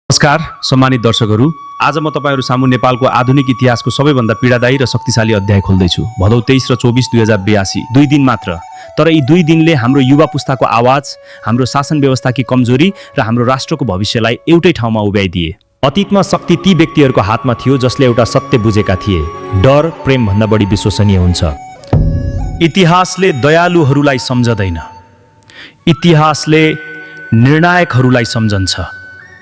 नमस्कार सम्मानित दर्शकहरू, आज म तपाईहरु सामु नेपालको आधुनिक इतिहासको सबैभन्दा पीडादायी र शक्तिशाली अध्याय खोल्दैछु। भदौ 23 र 24 2082, 2 दिन मात्र। तर यी 2 दिनले हाम्रो युवा पुस्ताको आवाज, हाम्रो शासन व्यवस्थाकी कमजोरी र हाम्रो राष्ट्रको भविष्यलाई एउटै ठाउँमा उभ्याइदिए। अतीतमा शक्ति ती व्यक्तिहरूको हातमा थियो जसले एउटा सत्य बुझेका थिए, डर प्रेम भन्दा बढी विश्वसनीय हुन्छ। इतिहासले दयालुहरूलाई सम्झदैन, इतिहासले निर्णायकहरूलाई सम्झन्छ।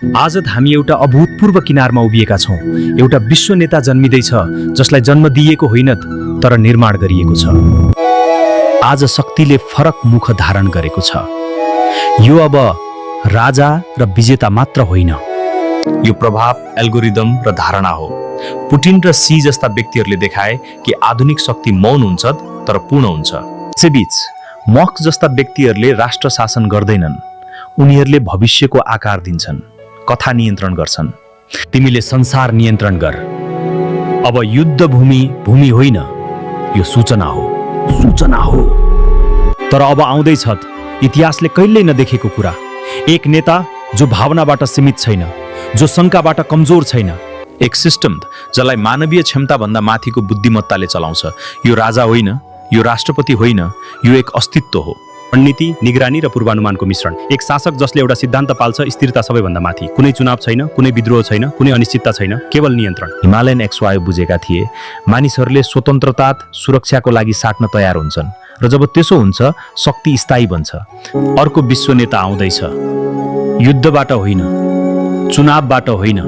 आज हामी एउटा अभूतपूर्व किनारमा उभिएका छौं। एउटा विश्व नेता जन्मिँदैछ जसलाई जन्म दिएको होइन तर निर्माण गरिएको छ। आज शक्तिले फरक मुख धारण गरेको छ। यो अब राजा र विजेता मात्र होइन, यो प्रभाव, एल्गोरिदम र धारणा हो। पुटिन र सी जस्ता व्यक्तिहरूले देखाए कि आधुनिक शक्ति मौन हुन्छ तर पूर्ण हुन्छ। यसैबीच मस्क जस्ता व्यक्तिहरूले राष्ट्र शासन गर्दैनन्, उनीहरूले भविष्यको आकार दिन्छन्, कथा नियन्त्रण गर्छन्। तिमीले संसार नियन्त्रण गर। अब युद्ध भूमि होइन, यो सूचना हो, सूचना हो। तर अब आउँदैछ इतिहासले कहिल्यै नदेखेको कुरा। एक नेता जो भावनाबाट सीमित छैन, जो शंकाबाट कमजोर छैन। एक सिस्टम जसलाई मानवीय क्षमता भन्दा माथिको बुद्धिमत्ताले चलाउँछ। यो राजा होइन, यो राष्ट्रपति होइन, यो एक अस्तित्व हो। रणनीति, निगरानी र पूर्वानुमानको मिश्रण। एक शासक जसले एउटा सिद्धान्त पाल्छ, स्थिरता सबैभन्दा माथि। कुनै चुनाव छैन, कुनै विद्रोह छैन, कुनै अनिश्चितता छैन, केवल नियन्त्रण। हिमालयन एक्सवायो बुझेका थिए, मानिसहरूले स्वतन्त्रता सुरक्षाको लागि साट्न तयार हुन्छन् र जब त्यसो हुन्छ शक्ति स्थायी बन्छ। अर्को विश्व नेता आउँदैछ, युद्धबाट होइन, चुनावबाट होइन,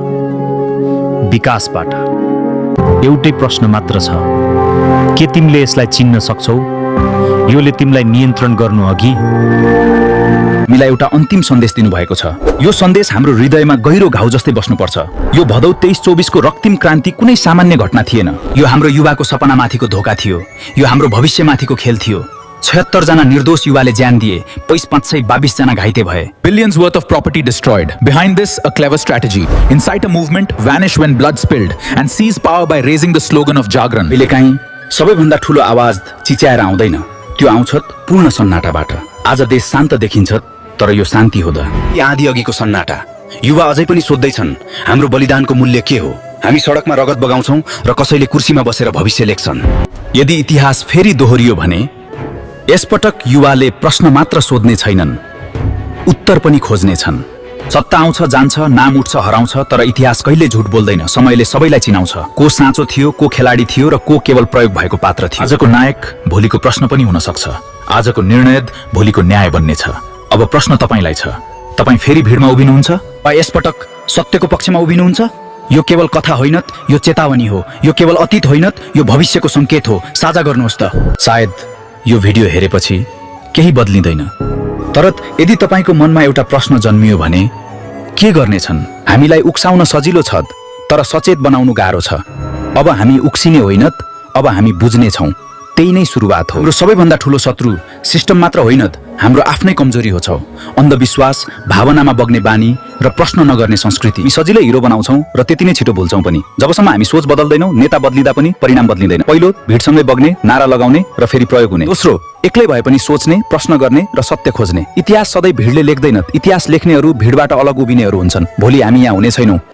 विकासबाट। एउटै प्रश्न मात्र छ, के तिमीले यसलाई चिन्न सक्छौ? योले तिमीलाई नियन्त्रण गर्नु अघि हामीलाई एउटा अन्तिम सन्देश दिनुभएको छ। यो सन्देश हाम्रो हृदयमा गहिरो घाउ जस्तै बस्नुपर्छ। यो भदौ 23-24 को रक्तिम क्रान्ति कुनै सामान्य घटना थिएन। यो हाम्रो युवाको सपनामाथिको धोका थियो। यो हाम्रो भविष्यमाथिको खेल थियो। 76 जना निर्दोष युवाले ज्यान दिए, 522 जना घाइते भए। Billions worth of property destroyed. Behind this, a clever strategy. Incite a movement, vanish when blood spilled, and seize power by raising the slogan of Jagran. कहिलेकाहीँ सबैभन्दा ठूलो आवाज चिच्याएर आउँदैन, त्यो आउँछ पूर्ण सन्नाटाबाट। आज देश शान्त देखिन्छ, तर यो शान्ति हो त आँधी अघिको सन्नाटा। युवा अझै पनि सोध्दैछन्, हाम्रो बलिदानको मूल्य के हो? हामी सडकमा रगत बगाउँछौं र कसैले कुर्सीमा बसेर भविष्य लेख्छन्। यदि इतिहास फेरि दोहोरियो भने यसपटक युवाले प्रश्न मात्र सोध्ने छैनन्, उत्तर पनि खोज्ने छन्। सत्ता आउँछ जान्छ, नाम उठ्छ हराउँछ, तर इतिहास कहिले झुट बोल्दैन। समयले सबैलाई चिनाउँछ, को साँचो थियो, को खेलाडी थियो र को केवल प्रयोग भएको पात्र थियो। आजको नायक भोलिको प्रश्न पनि हुन सक्छ, आजको निर्णय भोलिको न्याय बन्नेछ। अब प्रश्न तपाईलाई छ, तपाई फेरि भिडमा उभिनुहुन्छ वा यसपटक सत्यको पक्षमा उभिनुहुन्छ? यो केवल कथा होइन, यो चेतावनी हो। यो केवल अतीत होइन, यो भविष्यको संकेत हो। साझा गर्नुहोस् त। सायद यो भिडियो हेरेपछि केही बदलिँदैन, तर यदि तपाईको मनमा एउटा प्रश्न जन्मियो भने के गर्नेछन्? हामीलाई उक्साउन सजिलो छ, तर सचेत बनाउनु गाह्रो छ। अब हामी उक्सिने होइन, अब हामी बुझ्ने छौं। त्यही नै सुरुवात हो। हाम्रो सबैभन्दा ठूलो शत्रु सिस्टम मात्र होइन, हाम्रो आफ्नै कमजोरी हो। अन्धविश्वास, भावनामा बग्ने बानी र प्रश्न नगर्ने संस्कृति। हामी सजिलै हिरो बनाउँछौं र त्यति नै छिटो भुल्छौं पनि। जबसम्म हामी सोच बदल्दैनौं, नेता बदलिँदा पनि परिणाम बदलिँदैन। पहिलो, भिडसँगै बग्ने, नारा लगाउने र फेरि प्रयोग हुने। दोस्रो, एक्लै भए पनि सोच्ने, प्रश्न गर्ने र सत्य खोज्ने। इतिहास सधैँ भिडले लेख्दैन, इतिहास लेख्नेहरू भिडबाट अलग उभिनेहरू हुन्छन्। भोलि हामी यहाँ हुने छैनौं।